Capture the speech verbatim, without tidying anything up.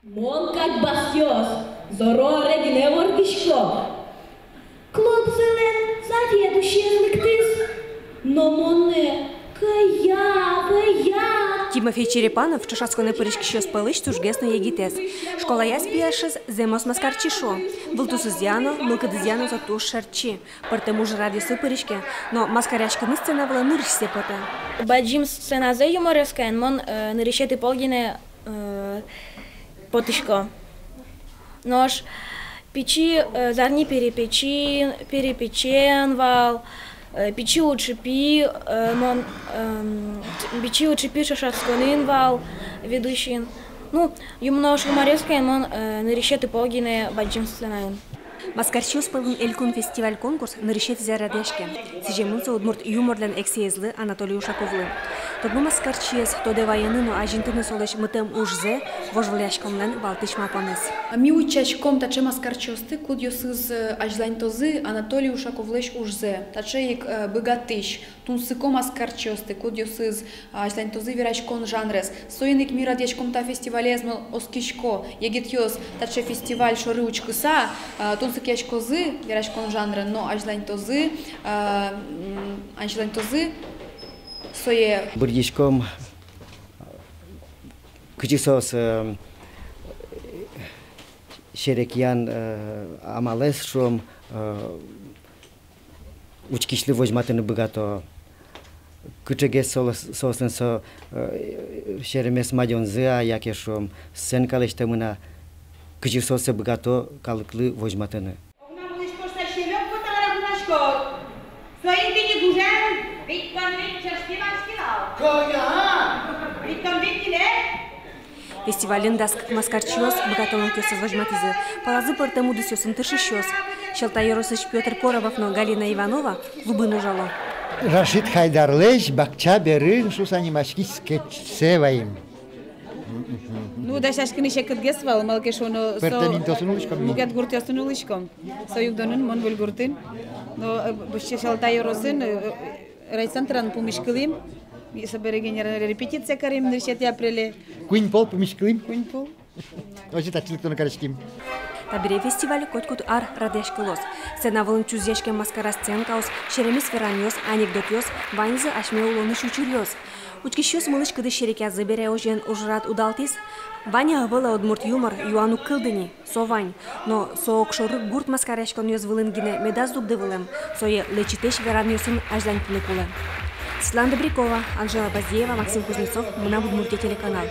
Мон кадь басъёс, зоро аре гинэ вордӥсько. Клубзылэн заведующиез лыктӥз, но монэ кӧя, кӧя. Тимофей Черепанов ӵошатсконэ пыриськисьёс пӧлысь тужгес но егитэз. Школаяз пияшез зэмос маскарчи шуо. Вылтусызъя но, мылкыдызъя но со туж шерчи. Пӧртэм ужрадъёсы пыриське, но маскаръяськыны сцена вылэ нырысьсэ потэ. Бадӟым сценазэ юморескаен мон, э, нырысетӥ пол гинэ, э, потӥсько. Нош пичи, э, зарни перепечи, перепечен вал, э, пичи уӵыпи, э, мон, эм, пичи уӵыпи ӵошатсконын вал ведущиын. Ну, юмно юморескаен мон, э, нырысетӥ пол гинэ бадӟым сценаын. Маскарчиос пӧлын элькун фестиваль-конкурс нырысетӥзэ радъяське. Сӥземын со удмурт юморлэн эксэезлы Анатолий Ушаковлы. Тодмо маскарчиез тодэ вайыны но азинтыны солэсь мытэм ужзэ вожвылъяськонлэн валтӥсь малпанэз. Ми утчаськом таӵе маскарчиосты, кудъёсыз, э, азьланьтозы Анатолий Ушаковлэсь ужзэ. Таӵе ик, э, быгатӥсь, тунсыко маскарчиосты, кудъёсыз, а, азьланьтозы вераськон жанрез. Соин ик ми радъяськом та фестивалез, мон оскисько, егитъёс таӵе фестиваль шоры учкыса, а, тунсыкъяськозы вераськон жанрен, но азьланьтозы, а, м, азьланьтозы сое. Быръиськом, кызьы соос, э, серекъян, э, амалэз, шуом, э, учкисьлы возьматыны быгато, кыӵегес соос, соослэн со, э, серемес мадёнзы-а, яке, шуом, сценка лэсьтэмын-а, кызьы соос сое быгато калыклы возьматыны. Огнам улӥсько шуса семёк поталара гунаськод. Соин тӥни гужем витьтон вить чашки васькилал. Коя? Витьтон вить киле. Фестивальын дас кык маскарчиос быгатонлыкъёссэс возьматӥзы, пӧлазы пӧртэм удысъёсын тыршисьёс. Сьӧлта ёросысь Пётр Коробов но Галина Иванова клубын ужало. Рашид Хайдарлэсь «Бакча берын» шуса нимаськись скетчсэ ваим. Ну, дасяськыны секытгес вал, малы ке шуоно, со пӧртэм интыосын улӥськом ми. Мукет гуртъёсын улӥськом. Со югдонын мон выль гуртын. Но, э, б-, Сьӧлта ёросын, э, э, райцентрын пумиськылӥм. И собере гинэ репетиция карим нырысетӥ апреле. Куинь пол пумиськылӥм. Куинь пол. Озьы татчы лыктоно кариським. Табере фестиваль котькуд ар радъяськылоз. Сцена вылын чузъяськем маскара сценкаос, серемес веранъёс, анекдотъёс, ваньзы асьме улонысь учыръёс. Учкисьёс мылысь-кыдысь серекъязы бере, озьыен, ужрад удалтӥз. Вань-а ӧвӧл-а удмурт юмор, юан уг кылды ни, со вань. Но со огшоры гурт маскаръяськонъёс вылын гинэ медаз дугды вылэм, сое лэчытэсь веранъёсын азьланьтыны кулэ. Светлана Добрякова, Анжела Баздеева, Максим Кузнецов, «Мынам Удмуртие» телеканал.